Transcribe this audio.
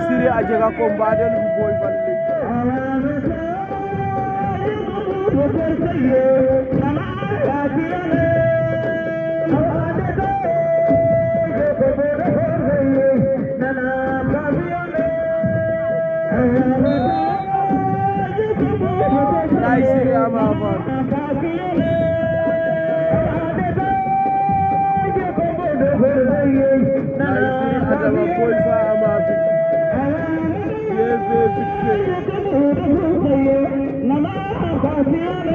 Siri a jega combat den fu boy falle Nay Siri ama fa Adama boy fa ama fi Nana